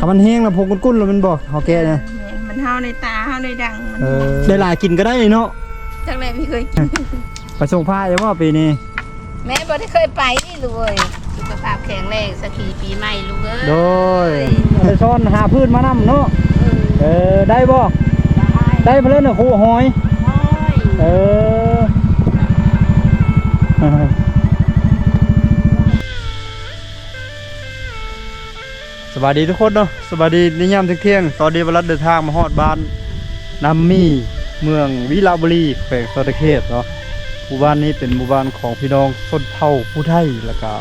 ມັນແຫ້ງແລ້ວ ພວກກຸ້ນໆ ແລ້ວແມ່ນບໍ່? ເຮົາແກະນະ ແມ່ນ ມັນເຮົາໃນຕາ ເຮົາໃນດັງ ມັນ ເອີ ໄດ້ຫຼາຍກິນກໍໄດ້ເນາະ. ຈັກແຫຼະ ມີເຄີຍກິນ. ໄປສົ່ງພະຢູ່ບໍ່ປີນີ້? ແມ່ບໍ່ໄດ້ເຄີຍໄປລູກເອີຍ. ສຸຂະພາບແຂງແຮງ ສະຖີປີໃໝ່ລູກເອີຍ. ໂດຍ ໄປຊ້ອນຫາພືດມານຳເນາະ. ເອີ ເອີ ໄດ້ບໍ່? ໄດ້ ໄດ້ມາແລ້ວນະ ໂຄຫອຍ. ເອີ ສະບາຍດີທຸກຄົນເນາະ ສະບາຍດີໃນຍາມທ່ຽງໆ. ຕອນນີ້ວາລັດເດີນທາງມາຮອດບ້ານນ້ຳມີ ເມືອງວິລະບູລີ ແຂວງສະຫວັນນະເຂດເນາະ. ໝູ່ບ້ານນີ້ເປັນໝູ່ບ້ານຂອງພີ່ນ້ອງຊົນເຜົ່າຜູ້ໄທ ແລ້ວກະ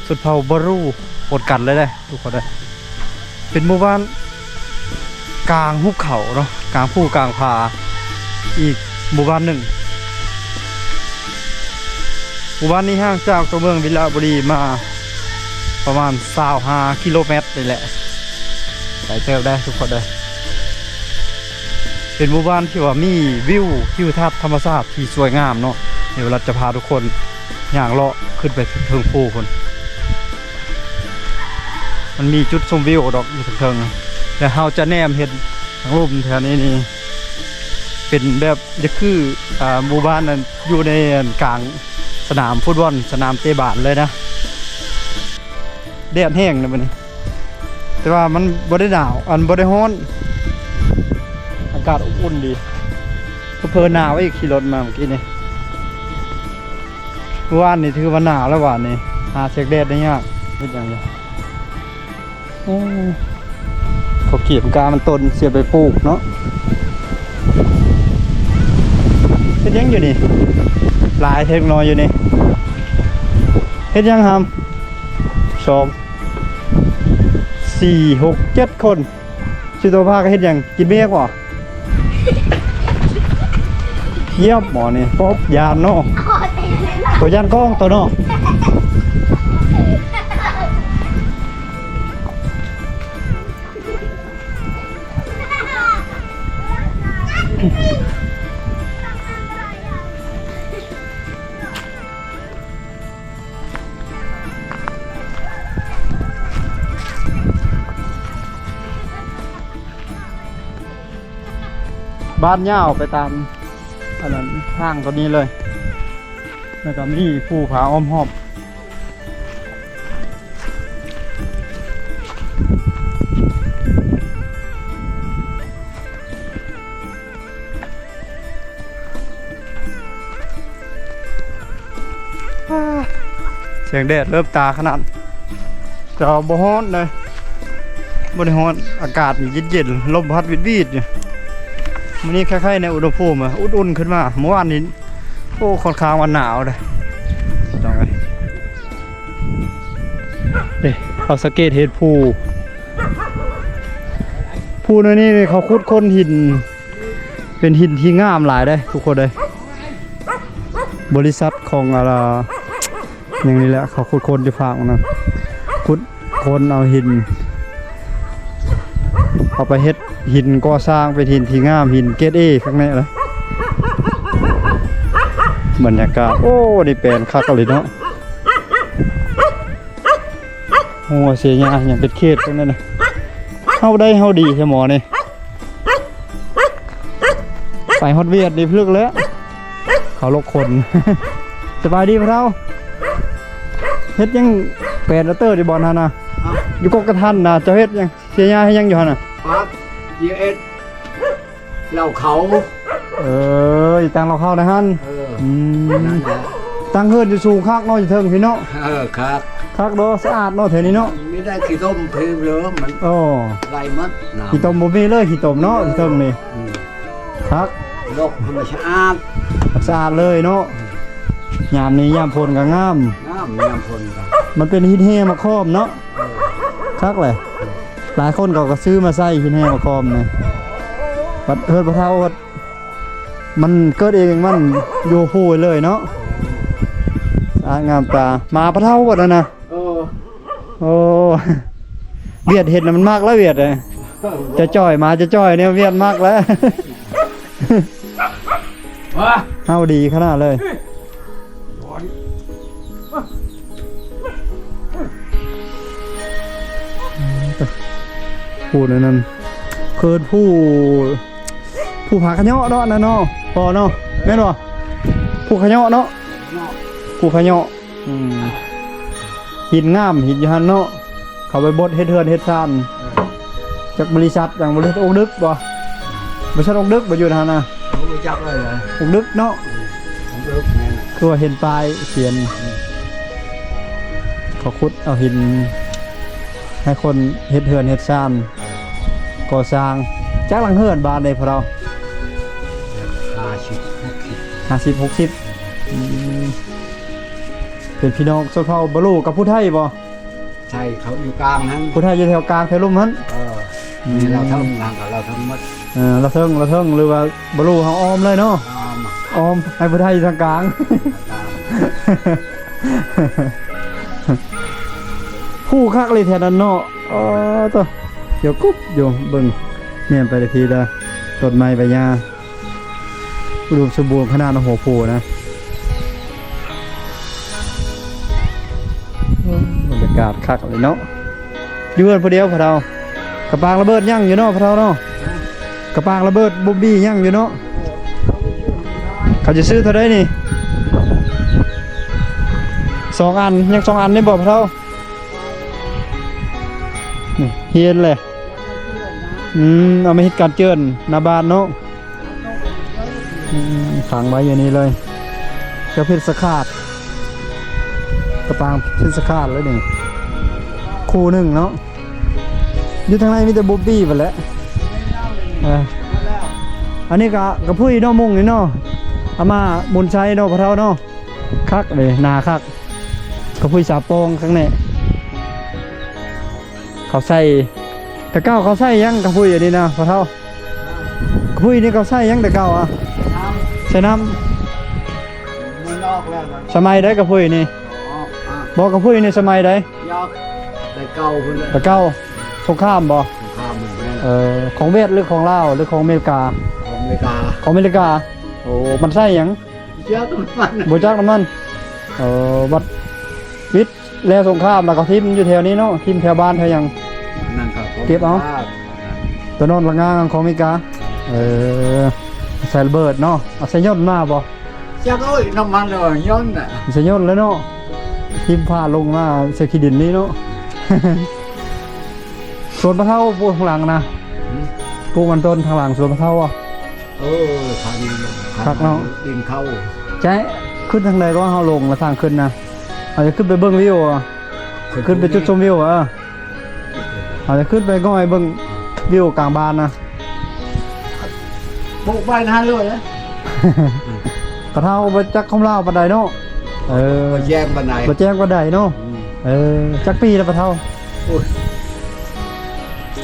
ຊົນເຜົ່າບາຣູ ປົນກັນເລີຍເດ້ທຸກຄົນເດີ. ເປັນໝູ່ບ້ານກາງຫຸບເຂົາເນາະ ກາງພູກາງຜາ ອີກໝູ່ບ້ານໜຶ່ງ. ໝູ່ບ້ານນີ້ຫ່າງຈາກຕົວເມືອງວິລະບູລີມາປະມານຊາວຫ້າກິໂລແມັດນີ້ແຫຼະ ໄກເຕີບໄດ໋ທຸກຄົນເດີ. ເປັນໝູ່ບ້ານທີ່ວ່າມີວິວທິວທັດທຳມະຊາດທີ່ສວຍງາມເນາະ. ດຽວລັດຈະພາທຸກຄົນຍ່າງເລາະຂຶ້ນໄປເທິງພູພຸ້ນ. ມັນມີຈຸດຊົມວິວດອກຢູ່ເທິງໆ ແລ້ວເຮົາຈະແນມເຫັນທາງລຸ່ມແຖວນີ້ນີ້ ເປັນແບບ ຢາກຄື ອ່າ ໝູ່ບ້ານນັ້ນ ຢູ່ໃນ ອັນ ກາງສະໜາມຟຸດບອນ ສະໜາມເຕະບານເລີຍນະ. ແດດແຮງນະມື້ນີ້ ແຕ່ວ່າມັນບໍ່ໄດ້ໜາວ ອັນ ບໍ່ໄດ້ຮ້ອນ ອາກາດອົບອຸ່ນດີ. ເຜີໆໜາວອີກ ຂີ່ລົດມາເມື່ອກີ້ນີ້. ວານນີ້ຖືວ່າໜາວແລ້ວ ວານນີ້ຫາເສກແດດໄດ້ຍາກ. ເຮັດຫຍັງຢູ່? ໂອ້ ເຂົາກຽມກ້າມັນຕົ້ນ ຊິເອົາໄປປູກເນາະ. ເຮັດຫຍັງຢູ່ນີ້? ຫຼາຍເທິງນ້ອຍຢູ່ນີ້. ເຮັດຫຍັງຫຳ? ສອງ ສີ່ ຫົກ ເຈັດຄົນ. ຊິໂຕພາກັນເຮັດຫຍັງ? ກິນເບຍກວ່າ? ຢ້ຽມໝໍນີ້ ປົບ ຢ້ານເນາະ ໂຕຢ້ານກ້ອງໂຕເນາະ. ບ້ານຍາວໄປຕາມ ອັນນັ້ນ ທາງຕົວນີ້ເລີຍ ແລ້ວກໍມີພູຜາອ້ອມຮອບ. ແສງແດດເລີບຕາຂະໜາດ ແຕ່ວ່າບໍ່ຮ້ອນເດ້ ບໍ່ໄດ້ຮ້ອນ ອາກາດເຢັນໆ ລົມພັດວິດໆຢູ່. ມື້ນີ້ໄຄໆ ໃນອຸນຫະພູມ ອຸ່ນໆ ຂຶ້ນມາ. ເມື່ອວານນີ້ ໂອ້ ຂ້ອນຂ້າງວ່າໜາວເດ້ ພີ່ນ້ອງເອີຍ. ເດ້ ເຮົາສັງເກດເຫັນພູ ພູໃນນີ້ເຂົາຂຸດຄົ້ນຫີນ ເປັນຫີນທີ່ງາມຫຼາຍເດ້ທຸກຄົນເອີຍ. ບໍລິສັດຂອງ ອາ ຫຍັງນີ້ແຫຼະ ເຂົາຂຸດຄົ້ນຢູ່ພາກນັ້ນ ຂຸດຄົ້ນເອົາຫີນ ເອົາໄປເຮັດຫີນກໍ່ສ້າງ ເປັນຫີນທີ່ງາມ ຫີນເກຣດເອ ຄັກແນ່ເລີຍ. ບັນຍາກາດ ໂອ້ ນີ້ແປນຄັກອີ່ຫຼີເນາະ. ໂອ້ ເສຍຫຍ້າຫຍັງເປັນເຂດຈັ່ງນັ້ນນະ. ເຮົາໄດ້ເຮົາດີແທ້ໝໍນີ້ ໄປຮອດຫວຽດນີ້ພິລຶກແລ້ວ ເຂົາລົກຄົນ. ສະບາຍດີພໍ່ເຖົ້າ ເຮັດຫຍັງ? ແປນເຕີຢູ່ບ່ອນຫັ້ນນະ ຢູ່ກົກກະທັນນະ ເຈົ້າເຮັດຫຍັງ? ເສຍຫຍ້າເຮັດຫຍັງຢູ່ຫັ້ນນະ? ປັບ ເອັດ ເຫຼົ້າເຂົາ ເອີ ຕັ້ງເຫຼົ້າເຂົາໃນຫັ້ນ. ເອີ ອືມ ນັ້ນແຫຼະ ຕັ້ງເຮືອນຢູ່ສູງຄັກເນາະ ຢູ່ເທິງພີ້ເນາະ. ເອີ ຄັກ ຄັກເນາະ ສະອາດເນາະ ແຖວນີ້ເນາະ. ມີແຕ່ຂີ້ຕົມພີ້ເລີ ມັນ ໂອ້ ໄຫຼໝົດ ຂີ້ຕົມບໍ່ມີເລີຍ ຂີ້ຕົມເນາະ ຢູ່ເທິງນີ້. ອືມ ຄັກ ລົກໃຫ້ມັນສະອາດ ສະອາດເລີຍເນາະ. ຍາມນີ້ຍາມຝົນກໍງາມ ງາມ ຍາມຝົນກໍ ມັນເປັນຫີນແຮ່ໝາກຂອມເນາະ. ເອີ ຄັກແຫຼະ ຫຼາຍຄົນເຂົາກໍຊື້ມາໃສ່ຫີນແຮ່ໝາກຂອມນີ້. ບັດເຮືອນພໍ່ເຖົ້າ ມັນເກີດເອງ ມັນຢູ່ພູໄວ້ເລີຍເນາະ. ສະອາດງາມຕາ ໝາພໍ່ເຖົ້າບັດນັ້ນນະ. ໂອ້ ໂອ້ ຫວຽດເຫັນນະ ມັນມັກແລ້ວຫວຽດເອີຍ. ຈະຈ່ອຍ ໝາຈະຈ່ອຍແນວຫວຽດມັກແລ້ວ. ເຮົາດີຂະໜາດເລີຍ. ເອີ ຜູ້ນັ້ນ ເຂີນຜູ້ ຜູ້ຜາຂະເຍາະເນາະ ນັ້ນເນາະ ພໍ່ເນາະ ແມ່ນບໍ່? ຜູ້ຂະເຍາະເນາະ ເນາະ ຜູ້ຂະເຍາະ. ອືມ ຫີນງາມ ຫີນຢູ່ຫັ້ນເນາະ ເຂົາໄປບົດເຮັດເຮືອນເຮັດຊານ. ເອີ ຈັກບໍລິສັດຫຍັງ ບໍລິສັດອົກດຶກບໍ່? ບໍລິສັດອົກດຶກບໍ່ ຢູ່ຫັ້ນນະ? ບໍ່ຮູ້ຈັກເລີຍນະ ອົກດຶກເນາະ. ອືມ ອົກດຶກແມ່ນ ຄືວ່າເຫັນປ້າຍຂຽນ ອືມ ເຂົາຂຸດເອົາຫີນໃຫ້ຄົນເຮັດເຮືອນເຮັດຊານ ເອີ ກໍ່ສ້າງ. ຈັກຫຼັງເຮືອນບ້ານໃດພໍ່ເຖົ້າ? ຫ້າສິບ ຫົກສິບ ຫ້າສິບ ຫົກສິບ. ອືມ ເປັນພີ່ນ້ອງຊົນເຜົ່າບາລູກັບຜູ້ໄທບໍ່? ໄທເຂົາຢູ່ກາງຫັ້ນ ຜູ້ໄທຢູ່ແຖວກາງແຖວລຸ່ມຫັ້ນ. ເອີ ອືມ ນີ້ລາວເທິງ ລາວເທິງໝົດ. ເອີ ລາວເທິງ ລາວເທິງ ຫຼືວ່າບາລູເຮົາອ້ອມເລີຍເນາະ ອ້ອມ ອ້ອມໃຫ້ຜູ້ໄທຢູ່ທາງກາງ. ກາງ ຮູ້ຄັກເລີຍແຖວນັ້ນເນາະ. ອໍ ໂຕ ດຽວກຸບຢູ່ ເບິ່ງ ແນມໄປແຕ່ພີ້ເດີ ຕົ້ນໄມ້ໃບຫຍ້າ ອຸດົມສົມບູນຂະໜາດ ຫົວໂພນະ. ໂອ້ ບັນຍາກາດຄັກເລີຍເນາະ ຢູ່ເຮືອນຜູ້ດຽວພໍ່ເຖົ້າ. ກະປາງລະເບີດຍັງຢູ່ເນາະພໍ່ເຖົ້າເນາະ ກະປາງລະເບີດບົມບີ້ຍັງຢູ່ເນາະ. ເຂົາຈະຊື້ເທົ່າໃດນີ້? ສອງອັນ ຍັງສອງອັນນີ້ບໍ່ພໍ່ເຖົ້າ? ນີ້ ຮຽນແຫຼະ. ອືມ ເອົາມາເຮັດການເຈື່ອນໜ້າບ້ານເນາະ. ອືມ ຝັງໄວ້ຢູ່ນີ້ເລີຍ ເຈົ້າເພັດສະຂາດ ກະປາງເພັດສະຂາດເລີຍນີ້ ຄູ່ໜຶ່ງເນາະ. ຢູ່ທາງໃນມີແຕ່ບົມບີ້ພຸ້ນແຫຼະ. ເອີ ອັນນີ້ກະກະພຸ້ຍເນາະ ມຸ້ງນີ້ເນາະ ອາມ່າບຸນໄຊເນາະ ພໍ່ເຖົ້າເນາະ. ຄັກເດ້ ໜາຄັກ ກະພຸ້ຍສາປອງຄັກແນ່. ເຂົາໃສ່ ແຕ່ເກົ່າເຂົາໃສ່ຫຍັງກະພຸ້ຍອັນນີ້ນະພໍ່ເຖົ້າ? ກະພຸ້ຍນີ້ເຂົາໃສ່ຫຍັງແຕ່ເກົ່າອະ? ນ້ຳ ໃສ່ນ້ຳ. ມັນອອກແລ້ວນະ. ສະໄໝໃດກະພຸ້ຍນີ້? ອອກ ອາ ບໍ່ ກະພຸ້ຍນີ້ສະໄໝໃດ? ຍອກ ແຕ່ເກົ່າພຸ້ນແຫຼະ. ແຕ່ເກົ່າ ສົງຄາມບໍ່? ສົງຄາມພຸ້ນແຫຼະ. ເອີ ຂອງຫວຽດ ຫຼື ຂອງລາວ ຫຼື ຂອງອາເມລິກາ? ຂອງອາເມລິກາ. ຂອງອາເມລິກາ. ໂອ້ ມັນໃສ່ຫຍັງ? ບໍ່ຈັກນ້ຳມັນ ບໍ່ຈັກນ້ຳມັນ. ເອີ ບັດ ແລ້ວສົງຄາມແລ້ວກໍຖິ້ມຢູ່ແຖວນີ້ເນາະ ຖິ້ມແຖວບ້ານແຖວຫຍັງ ນັ້ນກໍເກັບເອົາ ຕົວນອນລະງາງຂອງເມກາ. ເອີ ໃສ່ລະເບີດເນາະ ເອົາໃສ່ຍົນມາບໍ່? ຈັກເອີຍ ນ້ຳມັນລະຍົນນະ ໃສ່ຍົນແລ້ວເນາະ ຖິ້ມພາລົງມາໃສ່ຂີ້ດິນນີ້ເນາະ. ສວນປະເທົາປູກທາງຫຼັງນະ ຫືມ ປູກມັນຕົ້ນທາງຫຼັງສວນປະເທົາອະ. ເອີ ທາງນີ້ຄັກເນາະ ດິນເຂົ້າ. ໃຈ ຂຶ້ນທາງໃດກໍເຮົາລົງລະທາງຂຶ້ນນະ ເຮົາຈະຂຶ້ນໄປເບິ່ງວິວ ຂຶ້ນໄປຈຸດຊົມວິວ. ເອີ ເຮົາຈະຂຶ້ນໄປງ່ອຍເບິ່ງວິວກາງບ້ານນະ. ປູກໄວ້ນະເລີຍ ກະເທົາບໍ່ຈັກຄວາມລາວປານໃດເນາະ. ເອີ ບໍ່ແຈ້ງປານໃດ ບໍ່ແຈ້ງປານໃດເນາະ. ອືມ ເອີ ຈັກປີແລ້ວປະເທົາ? ໂອ້ຍ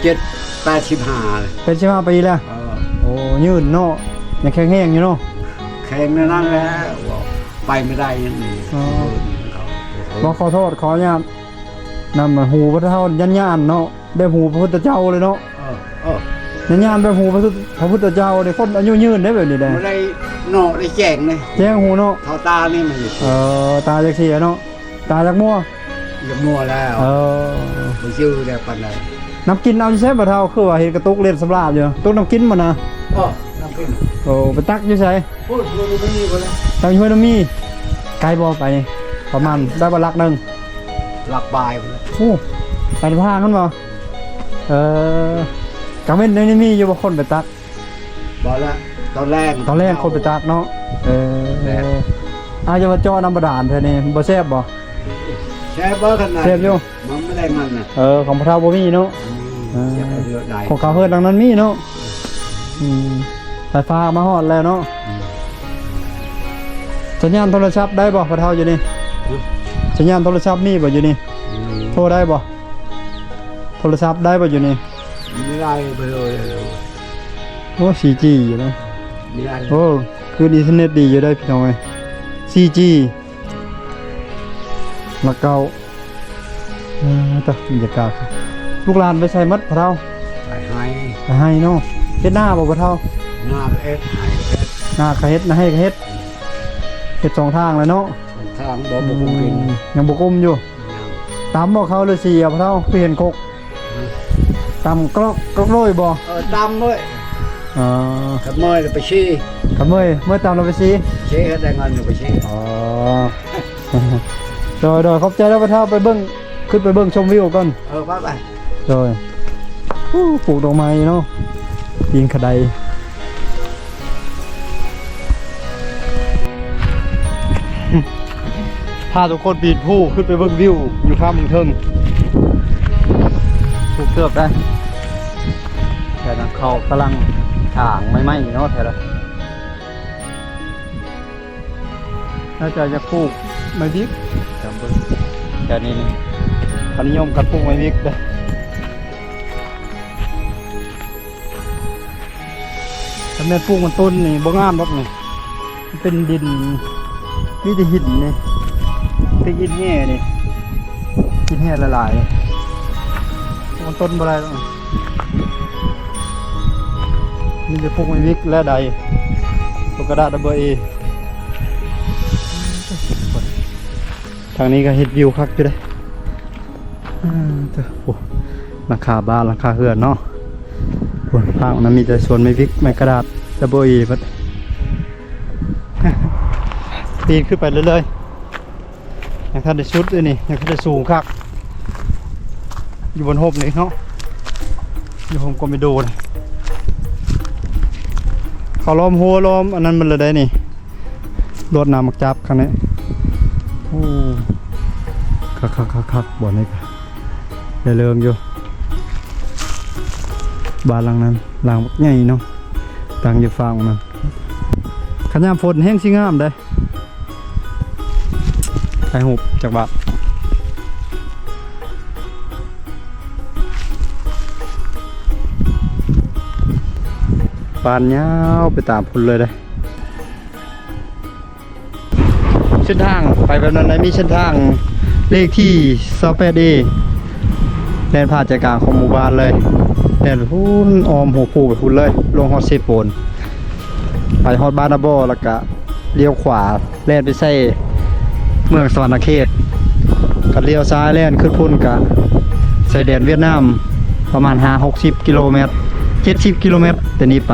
ເຈັດ ແປດສິບຫ້າ ແປດສິບຫ້າປີແລ້ວ. ເອີ ໂອ້ ຍືນເນາະ ຍັງແຂງແຮງຢູ່ເນາະ. ແຂງແນວນັ້ນແຫຼະ ໄປບໍ່ໄດ້ຫຍັງນີ້. ອໍ ບໍ່ ຂໍໂທດ ຂໍອະນຸຍາດ ນຳຫູພະເຖົ້າຢ້ານໆເນາະ ແບບຫູພະພຸດທະເຈົ້າເລີຍເນາະ. ເອີ ເອີ ຢ້ານໆແບບຫູພະ ພະພຸດທະເຈົ້າເດ້ ຄົນອາຍຸຍືນເດ້ແບບນີ້ເດ້. ບໍ່ໄດ້ເນາະ ໄດ້ແຈ້ງເດ້ ແຈ້ງຫູເນາະ. ເທົ່າຕານີ້ມັນ ເອີ ຕາຈັກເສຍເນາະ ຕາຢາກມົວ ຢາກມົວແລ້ວ. ເອີ ບໍ່ຈື່ແລ້ວປານໃດ. ນ້ຳກິນເອົາຢູ່ໃສບໍ່ເຖົ້າ? ຄືວ່າເຫັນກະຕຸກເຫຼັ້ນສຳລາບຢູ່ ຕຸກນ້ຳກິນບໍ່ນະ? ເອີ ນ້ຳກິນ. ໂອ້ ໄປຕັກຢູ່ໃສ? ໂອ້ຍ ຫ້ວຍນ້ຳມີພຸ້ນແຫຼະ. ຕັກຢູ່ຫ້ວຍນ້ຳມີ. ໄກບໍ່ໄປນີ້? ປະມານໄດ້ບໍ່ຫຼັກໜຶ່ງ? ຫຼັກປາຍພຸ້ນແຫຼະ. ໂອ້ ໄປທາງນັ້ນບໍ່? ເອີ ກາງເວັນນີ້ມີຢູ່ບໍ່ຄົນໄປຕັກ? ບໍ່ລະ ຕອນແລງ ຕອນແລງຄົນໄປຕັກເນາະ. ເອີ ອາດຈະວ່າເຈາະນ້ຳບາດານແທ້ນີ້ ບໍ່ແຊບບໍ່? ແຊບບໍ່? ຂະໜາດ ແຊບຢູ່ ມັນບໍ່ໄດ້ມັນນະ. ເອີ ຂອງພໍ່ເຖົ້າບໍ່ມີເນາະ. ອືມ ເອີ ຂອງເຂົາເຮືອນຫຼັງນັ້ນມີເນາະ. ອືມ ໄຟຟ້າມາຮອດແລ້ວເນາະ. ອືມ ສັນຍານໂທລະສັບໄດ້ບໍ່ພໍ່ເຖົ້າຢູ່ນີ້? ຫື? ສັນຍານໂທລະສັບມີບໍ່ຢູ່ນີ້? ອືມ ໂທໄດ້ບໍ່? ໂທລະສັບໄດ້ບໍ່ຢູ່ນີ້? ບໍ່ໄດ້ ບໍ່ໄດ້. ໂອ້ ສີ່ຈີຢູ່ນະ. ບໍ່ໄດ້. ໂອ້ ຄືນອິນເຕີເນັດດີຢູ່ເດ້ພີ່ນ້ອງເອີຍ ສີ່ຈີ ຫຼັກເກົ້າ. ເອີ ຕະ ບັນຍາກາດ ລູກຫຼານໄປໃສໝົດພໍ່ເຖົ້າ? ໄປໄຮ່ ໄປໄຮ່ເນາະ. ເຮັດນາບໍ່ພໍ່ເຖົ້າ? ນາກໍເຮັດ ໄຮ່ກໍເຮັດ. ນາກໍເຮັດ ນາໄຮ່ກໍເຮັດ ເຮັດສອງທາງແລ້ວເນາະ. ສອງທາງບໍ່ ບໍ່ກຸມດິນ. ອືມ ຍັງບໍ່ກຸມຢູ່. ຍັງ. ຕຳບໍ່ເຂົ້າ ຫຼື ສີເອົາພໍ່ເຖົ້າ? ຄືເຫັນຄົກ. ຮະ? ຕຳກອກກອກໂລຍບໍ່? ເອີ ຕຳເວີຍ. ອໍ ຄັນເມື່ອຍລະໄປຊີ. ຄັນເມື່ອຍ ເມື່ອຍຕຳລະໄປຊີ? ຊີ ໄດ້ເງິນລະໄປຊີ. ອໍ ໂດຍໆ ຂອບໃຈເດີພໍ່ເຖົ້າ. ໄປເບິ່ງ ຂຶ້ນໄປເບິ່ງຊົມວິວກ່ອນ. ເອີ ໄປໆ. ໂດຍ. ໂອ້ ປູກດອກໄມ້ເນາະ ປີນຂະໄດ. ພາທຸກຄົນປີນພູຂຶ້ນໄປເບິ່ງວິວຢູ່ຖ້ຳເທິງ. ສູງເຕີບໄດ໋. ແຖວນັ້ນເຂົາກຳລັງສ້າງໃໝ່ໆເນາະ ແຖວນັ້ນ. ໜ້າຈະຢາກປູກໄມ້ວິກ ຈຳເບິ່ງ ແຖວນີ້ນີ້ ເຂົານິຍົມກັນປູກໄມ້ວິກເດ້. ຖ້າແມ່ນປູກມັນຕົ້ນນີ້ບໍ່ງາມດອກນີ້ ມັນເປັນດິນ ມີແຕ່ຫີນນີ້ ເປັນຫີນແຮ່ນີ້ ຫີນແຮ່ຫຼາຍໆ ປູກມັນຕົ້ນບໍ່ໄດ້ດອກ. ມີແຕ່ປູກໄມ້ວິກແລະໄດ ປູກກະດາດດັບເບິນເອ. ທາງນີ້ກໍເຮັດວິວຄັກຢູ່ເດ້. ອ່າ ໂອ້ ຫຼັງຄາບ້ານ ຫຼັງຄາເຮືອນເນາະ. ໂອ້ ທາງນັ້ນມີແຕ່ສວນໄມ້ວິກ ໄມ້ກະດາດ ດັບເບິນເອເບິດ. ປີນຂຶ້ນໄປເລື້ອຍໆ. ຍັງທັນໄດ້ສຸດເດ້ນີ້ ຍັງທັນໄດ້ສູງຄັກ ຢູ່ບົນຮົ່ມນີ້ເນາະ ຢູ່ຮົ່ມກອມເມໂດນ. ເຂົາລ້ອມຮົ້ວລ້ອມອັນນັ້ນໝົດແລ້ວໄດ໋ນີ້ ລວດໜາມໝາກຈັບຂ້າງໃນ. ໂອ້ ຄັກໆໆໆ ບ່ອນນີ້ກະໄດ້ເລີງຢູ່. ບ້ານຫຼັງນັ້ນ ຫຼັງບັກໃຫຍ່ເນາະ ຕັ້ງຢູ່ຝັ່ງນັ້ນ. ຄັນຍາມຝົນແຮ່ງຊິງາມເດ້. ຖ່າຍຮູບຈັກບາດ. ບ້ານຍາວໄປຕາມພຸ້ນເລີຍເດ້. ເສັ້ນທາງໄປແບບນັ້ນນະ ມີເສັ້ນທາງເລກທີຊາວແປດເອ ແລ່ນຜ່ານໃຈກາງຂອງໝູ່ບ້ານເລີຍ ແລ່ນໄປພຸ້ນ ອ້ອມຫົວພູໄປພຸ້ນເລີຍ ລົງຮອດເຊໂປນ. ໄປຮອດບ້ານນາບໍ່ ແລ້ວກະລ້ຽວຂວາ ແລ່ນໄປໃສ່ເມືອງສະຫວັນນະເຂດ ກະລ້ຽວຊ້າຍແລ່ນຂຶ້ນພຸ້ນ ກະຊາຍແດນຫວຽດນາມ ປະມານຫ້າຫົກສິບກິໂລແມັດ ເຈັດສິບກິໂລແມັດ ແຕ່ນີ້ໄປ.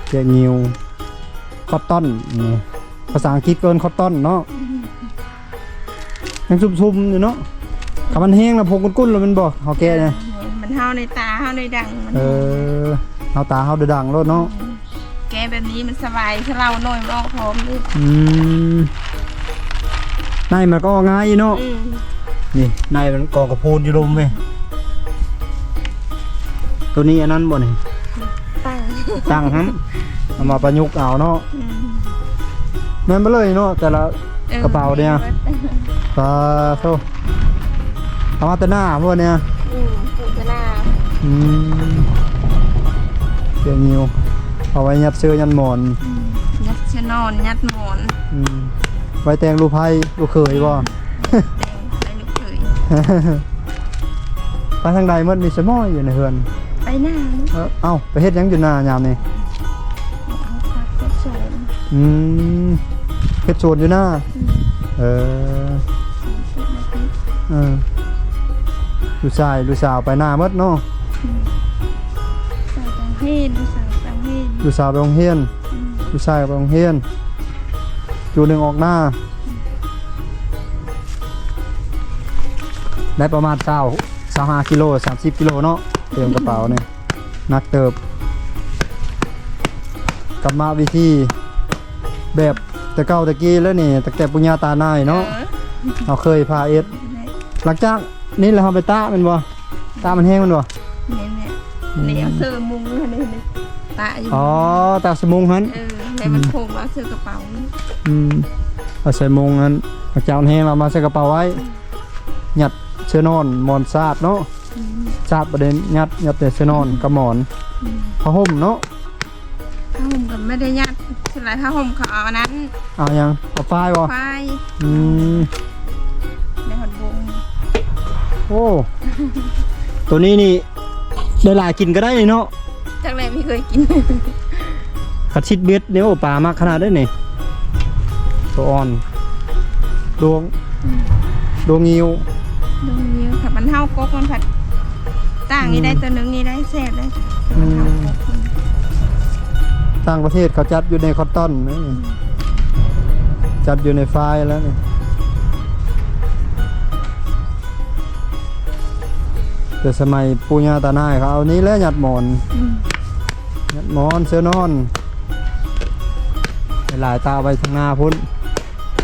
ແກະງິ້ວ ຄອດຕອນ ນີ້ ພາສາອັງກິດເອີ້ນຄອດຕອນເນາະ. ຍັງຊຸ່ມໆຢູ່ເນາະ ຄັນມັນແຫ້ງແລ້ວ ພົງກຸ້ນໆ ແລ້ວແມ່ນບໍ່ ເຮົາແກະນະ? ແມ່ນ ມັນເຫົ່າໃນຕາ ເຫົ່າໃນດັງ ມັນ ເອີ ເຫົ່າຕາ ເຫົ່າໃນດັງໂລດເນາະ. ແກະແບບນີ້ມັນສະບາຍ ຄືເຫຼົ້ານ້ອຍມັນອອກພ້ອມເດ້. ອືມ ໃນມັນກໍອອກງ່າຍຢູ່ເນາະ. ອືມ ນີ້ ໃນມັນກໍກະໂພນຢູ່ລົມເວີຍ. ໂຕນີ້ອັນນັ້ນບໍ່ນີ້? ຕັ້ງ ຕັ້ງຫັ້ນ ເອົາມາປະຍຸກເອົາເນາະ. ອືມ ແມ່ນເບິດເລີຍເນາະ ແຕ່ລະ ເອີ ກະເປົາເດ. ມີເບິດ ປາໂທ ເອົາມາແຕ່ໜ້າບໍ່ນີ້? ອືມ ປູກແຕ່ໜ້າ. ອືມ ເຄື່ອງຫິ້ວ ເອົາໄວ້ຍັດເສື້ອຍັດໝອນ. ອືມ ຍັດເສື້ອນອນ ຍັດໝອນ. ອືມ ໄວ້ແຕ່ງລູກໃພ້ລູກເຂີຍບໍ່? ແຕ່ງໃຫ້ລູກເຂີຍ. ໄປທາງໃດໝົດ? ມີສະໝໍ້ຢູ່ໃນເຮືອນ. ໄປນາ. ເອີ ເອົ້າ ໄປເຮັດຫຍັງຢູ່ນາຍາມນີ້? ເຮັດສວນ. ອືມ ເຮັດສວນຢູ່ນາ. ອືມ ເອີ ເອີ ລູກຊາຍ ລູກສາວໄປນາໝົດເນາະ. ອືມ ສາວໄປໂຮງຮຽນ ລູກສາວໄປໂຮງຮຽນ. ລູກສາວໄປໂຮງຮຽນ. ອືມ ລູກຊາຍໄປໂຮງຮຽນ ຈູໜຶ່ງອອກນາ. ໄດ້ປະມານຊາວ ຊາວຫ້າກິໂລ ສາມສິບກິໂລເນາະ ເຕັມກະເປົານີ້ ໜັກເຕີບ. ກຳມະວິທີແບບແຕ່ເກົ່າແຕ່ກີ້ແລ້ວນີ້ ຕັ້ງແຕ່ປູ່ຍ່າຕານາຍເນາະ. ເອີ ເຮົາເຄີຍພາເຮັດ. ຫຼັງຈາກນີ້ແລ້ວເຮົາໄປຕາກແມ່ນບໍ່? ຕາກມັນແຫ້ງແມ່ນບໍ່? ແມ່ນແຫຼະ. ອືມ ນີ້ເອົາເສື້ອມຸງຫັ້ນ ນີ້ຕາກຢູ່. ອໍ ຕາກເສື້ອມຸງຫັ້ນ. ເອີ ໃຫ້ມັນ ອືມ ໂພງ ເອົາເສື້ອກະເປົາ. ອືມ ເອົາໃສ່ມຸງຫັ້ນ ຫຼັງຈາກມັນແຫ້ງແລ້ວເອົາມາໃສ່ກະເປົາໄວ້. ອືມ ຍັດເສື້ອນອນ ໝອນຊາດເນາະ. ອືມ ຊາດບໍ່ໄດ້ຍັດ ຍັດແຕ່ເສື້ອນອນກັບໝອນ. ອືມ ຜ້າຫົ່ມເນາະ. ຜ້າຫົ່ມກໍບໍ່ໄດ້ຍັດ ສ່ວນຫຼາຍຜ້າຫົ່ມເຂົາເອົາອັນນັ້ນ. ເອົາຫຍັງ? ເອົາຝ້າຍບໍ່? ຝ້າຍ. ອືມ ໄດ້ຮອດບົງ. ໂອ້ ໂຕນີ້ນີ້ໄດ້ຫຼາຍກິນກໍໄດ້ນີ້ເນາະ. ຈັກແຫຼະ ບໍ່ເຄີຍກິນ. ຄັນຊິດເບັດນີ້ ໂອ້ ປາມັກຂະໜາດເດ້ນີ້. ໂຕອ່ອນ ດວງ ອືມ ດວງງິ້ວ ດວງງິ້ວ ຖ້າມັນເຮົາກົກມັນພັດຕ່າງນີ້ໄດ້ ອືມ ໂຕໜຶ່ງນີ້ໄດ້ແຊບໄດ້ ອືມ ຖ້າມັນເຮົາກົກມັນ ຕ່າງປະເທດເຂົາຈັດຢູ່ໃນຄອດຕອນນະ ອືມ ຈັດຢູ່ໃນຝ້າຍແລ້ວນີ້ ແຕ່ສະໄໝປູ່ຍ່າຕານ້າຍເຂົາເອົານີ້ແຫຼະຍັດໝອນ ອືມ ຍັດໝອນເສື້ອນອນ ຫຼາຍໆ ຕາກໄວ້ທາງໜ້າພຸ້ນ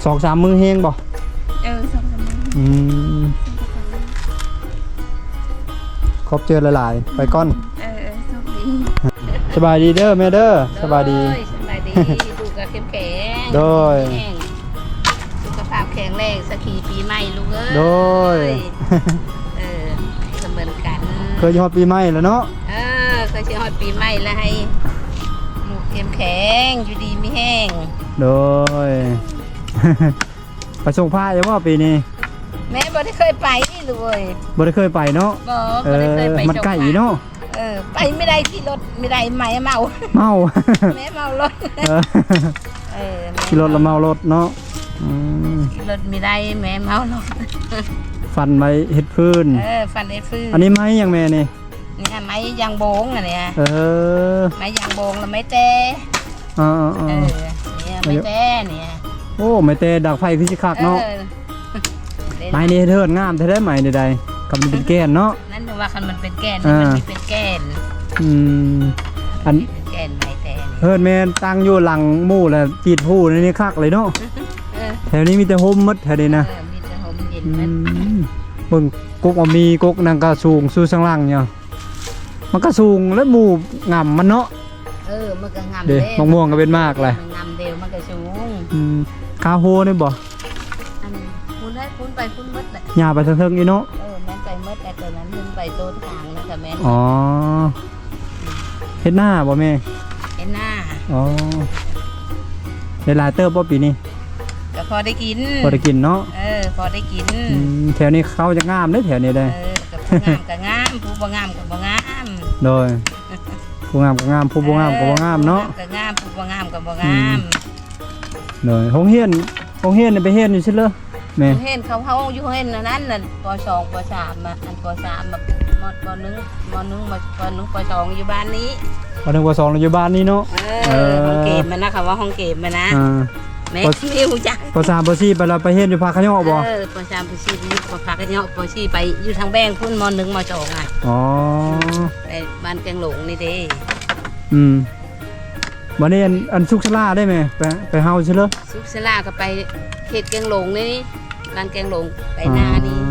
ສອງສາມມື້ແຮງບໍ່? ເອີ ສອງສາມມື້ ອືມ ສອງສາມມື້ ຂອບໃຈຫຼາຍໆ ໄປກ່ອນ ເອີໆ ໂຊກດີ ສະບາຍດີເດີແມ່ເດີ ໂດຍ ສະບາຍດີ ສະບາຍດີ ລູກກໍເຂັ້ມແຂງ ໂດຍ ມີແຮງ ສຸຂະພາບແຂງແຮງ ສະກີປີໃໝ່ລູກເອີຍ ໂດຍ ເອີ ກໍເໝືອນກັນ ເຄີຍຊິຮອດປີໃໝ່ແລ້ວເນາະ ເອີ ເຄີຍຊິຮອດປີໃໝ່ແລ້ວ ໃຫ້ລູກເຂັ້ມແຂງ ຢູ່ດີມີແຮງ ໂດຍ ໄປສົ່ງພະຢູ່ບໍ່ປີນີ້? ແມ່ບໍ່ໄດ້ເຄີຍໄປລູກເອີຍ ບໍ່ໄດ້ເຄີຍໄປເນາະ ບໍ່ ເອີ ບໍ່ໄດ້ເຄີຍໄປ ມັນໃກ້ເນາະ ເອີ ໄປບໍ່ໄດ້ ຂີ່ລົດບໍ່ໄດ້ ແມ່ເມົາ ເມົາ ແມ່ເມົາລົດ ເອີ ເອີ ແມ່ ຂີ່ລົດລະເມົາລົດເນາະ ອືມ ຂີ່ລົດບໍ່ໄດ້ ແມ່ເມົາລົດ ຝັນໄວ້ເຮັດຟືນ ເອີ ຝັນເຮັດຟືນ ອັນນີ້ໄມ້ຫຍັງແມ່ນີ້? ນີ້ໄມ້ຢາງໂບງອັນນີ້ ເອີ ໄມ້ຢາງໂບງ ລະໄມ້ແຕ້ ເອີໆໆ ເອີ ນີ້ໄມ້ແຕ້ນີ້ ໂອ້ ໄມ້ແຕ້ດັງໄຟຄືຊິຄັກເນາະ ເອີ ໄມ້ນີ້ເຮັດເຮືອນງາມແທ້ໃດ໋ ໄມ້ໃດໆ ຄັນມັນເປັນແກ່ນເນາະ ນັ້ນວ່າຄັນມັນເປັນແກ່ນ ເອີ ມັນມີເປັນແກ່ນ ອືມ ອັນ ເປັນແກ່ນໄມ້ແຕ້ ເຮືອນແມ່ນຕັ້ງຢູ່ຫຼັງໝູ່ ລະຕິດພູນີ້ຄັກເລີຍເນາະ ເອີ ແຖວນີ້ມີແຕ່ຮົ່ມໝົດແຖວນີ້ນະ ເອີ ມີແຕ່ຮົ່ມເຢັນໝົດ ອືມ ເບິ່ງກົກອາມີ ກົກນາງກະສູງຊູ່ສັງຫຼັງຢູ່ ມັນກໍສູງແລ້ວໝູ່ງຳມັນເນາະ ເອີ ມັນກໍງຳເດ້ ເດ້ ໝາກມ່ວງກໍເປັນໝາກແຫຼະ ມັນງຳເດ້ ມັນກໍສູງ ອືມ ຄາໂຮນີ້ບໍ່? ອັນພຸ້ນໄດ້ ພຸ້ນໄປພຸ້ນໝົດແຫຼະ ຍ່າໄປເທິງໆອີກເນາະ ເອີ ແມ່ນໄປໝົດແຫຼະ ໂຕນັ້ນຂຶ້ນໄປໂຕທາງນະ ກໍແມ່ນ ອໍ ເຮັດນາບໍ່ແມ່? ເຮັດນາ ອໍ ໄດ້ຫຼາຍເຕີບບໍ່ປີນີ້? ກໍພໍໄດ້ກິນ ພໍໄດ້ກິນເນາະ ເອີ ພໍໄດ້ກິນ ອືມ ແຖວນີ້ເຂົ້າຈະງາມເດ້ ແຖວນີ້ເດ້ ເອີ ກໍຜູ້ງາມກໍງາມ ຜູ້ບໍ່ງາມກໍບໍ່ງາມ ໂດຍ ຜູ້ງາມກໍງາມ ຜູ້ບໍ່ງາມກໍບໍ່ງາມເນາະ ເອີ ຜູ້ງາມກໍງາມ ຜູ້ບໍ່ງາມກໍບໍ່ງາມ ອືມ ໂດຍ ໂຮງຮຽນ ໂຮງຮຽນນີ້ໄປຮຽນຢູ່ໃສເລີ? ແມ່ ເຫັນເຂົາເຮົາຢູ່ ເຫັນອັນນັ້ນນະ ປໍສອງ ປໍສາມ ມາ ອັນ ປໍສາມ ມາ ມໍໜຶ່ງ ມໍໜຶ່ງ ມໍ ປໍໜຶ່ງ ປໍສອງ ຢູ່ບ້ານນີ້ ປໍໜຶ່ງ ປໍສອງ ຢູ່ບ້ານນີ້ເນາະ ເອີ ເອີ ຫ້ອງເກມມັນນະ ເຂົາວ່າຫ້ອງເກມມັນນະ ອ່າ ແມ່ ບໍ່ ຮູ້ຈັກ ປໍສາມ ປໍສີ່ ໄປລະ ໄປຮຽນຢູ່ພາກຂະເຍາະບໍ່? ເອີ ປໍສາມ ປໍສີ່ ຢູ່ພາກຂະເຍາະ ປໍສີ່ ໄປຢູ່ທາງແບງພຸ້ນ ມໍໜຶ່ງ ມໍສອງ ອ່ະ ອໍ ໄປບ້ານແກງຫຼົງນີ້ເດ້ ອືມ ບັດນີ້ອັນ ອັນສຸກສະຫຼາເດ້ແມ່ ໄປ ໄປເຮົາໃສເລີ? ສຸກສະຫຼາກໍໄປເຂດແກງຫຼົງນີ້ ບ້ານແກງຫຼົງ ໄປນານີ້ ອໍ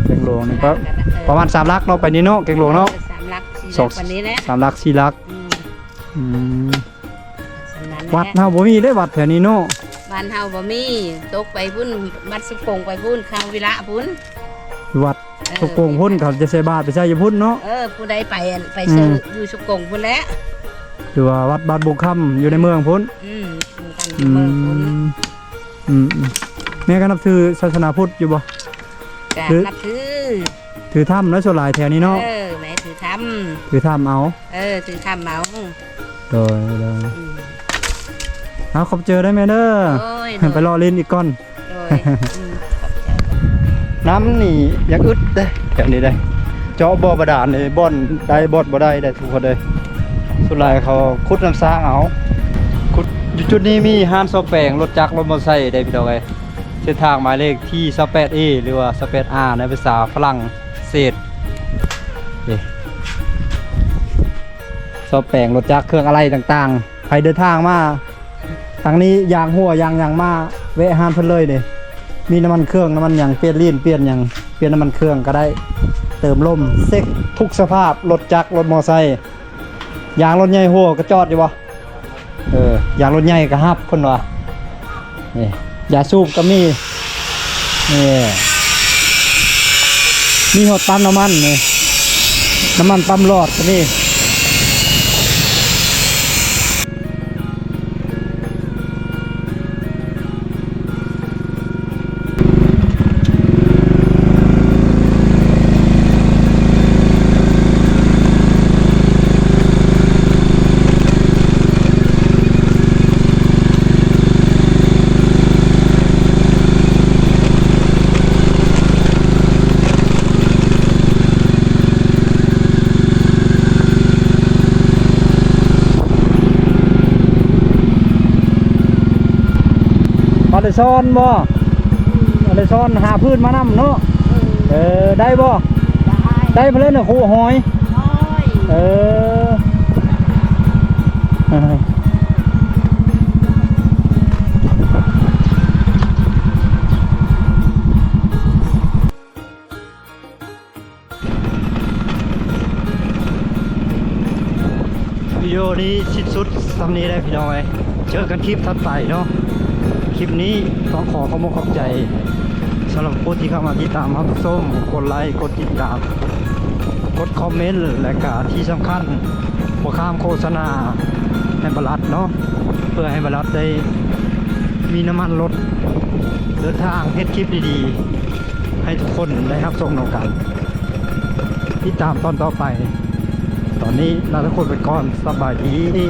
ແກງຫຼວງນີ້ ປະ ເອີ ປະມານສາມຫຼັກເນາະ ໄປນີ້ເນາະ ແກງຫຼວງເນາະ ເອີ ສາມຫຼັກ ສີ່ຫຼັກ ປານນີ້ແຫຼະ ສາມຫຼັກ ສີ່ຫຼັກ ອືມ ອືມ ສ່ຳນັ້ນແຫຼະ ວັດເຮົາບໍ່ມີເດ້ ວັດແຖວນີ້ເນາະ ບ້ານເຮົາບໍ່ມີ ຕົກໄປພຸ້ນ ວັດສຸກົງໄປພຸ້ນ ຄາງວິລະພຸ້ນ ວັດ ເອີ ສຸກົງພຸ້ນ ເຂົາຈະໃສ່ບາດໄປໃສ່ຢູ່ພຸ້ນເນາະ ເອີ ຜູ້ໃດໄປ ໄປ ອືມ ຢູ່ສຸກົງພຸ້ນແຫຼະ ຫຼືວ່າວັດບາດບົງຄຳ ຢູ່ໃນເມືອງພຸ້ນ ອືມ ຢູ່ໃນເມືອງພຸ້ນ ອືມ ອືມ ແມ່ກໍນັບຖືສາສະໜາພຸດຢູ່ບໍ່? ກໍນັບຖື ຖືທຳເນາະ ສ່ວນຫຼາຍແຖວນີ້ເນາະ ເອີ ແມ່ຖືທຳ ຖືທຳເອົາ ເອີ ຖືທຳເອົາ ໂດຍ ໂດຍ ອືມ ເອົາ ຂອບໃຈເດີແມ່ເດີ ໂດຍ ໂດຍ ໄປເລາະຫຼິ້ນອີກກ່ອນ ໂດຍ ອືມ ຂອບໃຈ ນ້ຳນີ້ຢາກອຶດເດ້ ແຖວນີ້ເດ້ ເຈາະບໍ່ບາດານນີ້ ບ່ອນໃດບ່ອນບໍ່ໄດ້ເດ້ ທຸກຄົນເອີຍ ສ່ວນຫຼາຍເຂົາຂຸດນ້ຳສ້າງເອົາ ຂຸດ ຢູ່ຈຸດນີ້ມີຮ້ານສ້ອມແປງລົດຈັກລົດມໍເຕີໄຊເດ້ ພີ່ນ້ອງເອີຍ ເສັ້ນທາງໝາຍເລກທີຊາວແປດເອ ຫຼືວ່າຊາວແປດອາ ໃນພາສາຝຣັ່ງເສດ ເດ້ ສ້ອມແປງລົດຈັກເຄື່ອງອາໄຫຼ່ຕ່າງໆ ໃຜເດີນທາງມາທາງນີ້ ຢາງຮົ່ວຢາງຫຍັງ ມາແວະຮ້ານເພິ່ນເລີຍເດ້ ມີນ້ຳມັນເຄື່ອງ ນ້ຳມັນຫຍັງ ປ່ຽນລີ້ນປ່ຽນຫຍັງ ປ່ຽນນ້ຳມັນເຄື່ອງກໍໄດ້ ເຕີມລົມ ເຊັກທຸກສະພາບ ລົດຈັກລົດມໍເຕີໄຊ ຢາງລົດໃຫຍ່ຮົ່ວກໍຈອດຢູ່ບໍ່? ເອີ ຢາງລົດໃຫຍ່ກໍຮັບເພິ່ນວ່າ ນີ້ ຢາສູບກໍມີ ນີ້ ມີຮອດປ້ຳນ້ຳມັນນີ້ ນ້ຳມັນປ້ຳຫຼອດກໍມີ. ຊ້ອນບໍ່? ອືມ ອັນນີ້ຊ້ອນຫາພື້ນມານຳເນາະ. ເອີ ເອີ ໄດ້ບໍ່? ໄດ້ ໄດ້ພຸ້ນແຫຼະນະ ໂຄຫອຍ. ໂອ້ຍ ເອີ ວິດີໂອນີ້ສິ້ນສຸດສ່ຳນີ້ແຫຼະພີ່ນ້ອງເອີຍ. ເຈີກັນຄລິບຖັດໄປເນາະ. ຄລິບນີ້ຕ້ອງຂໍຂອບອົກຂອບໃຈສຳລັບຜູ້ທີ່ເຂົ້າມາຕິດຕາມຮັບຊົມ, ກົດໄລ, ກົດຕິດຕາມ, ກົດຄອມເມັນ ແລະກະທີ່ສຳຄັນບໍ່ຂ້າມໂຄສະນາໃຫ້ບາລັດເນາະ, ເພື່ອໃຫ້ບາລັດໄດ້ມີນ້ຳມັນລົດເດີນທາງເຮັດຄລິບດີໆ ໃຫ້ທຸກຄົນໄດ້ຮັບຊົມນຳກັນ. ຕິດຕາມຕອນຕໍ່ໄປ. ຕອນນີ້ລາທຸກຄົນໄປກ່ອນ. ສະບາຍດີ.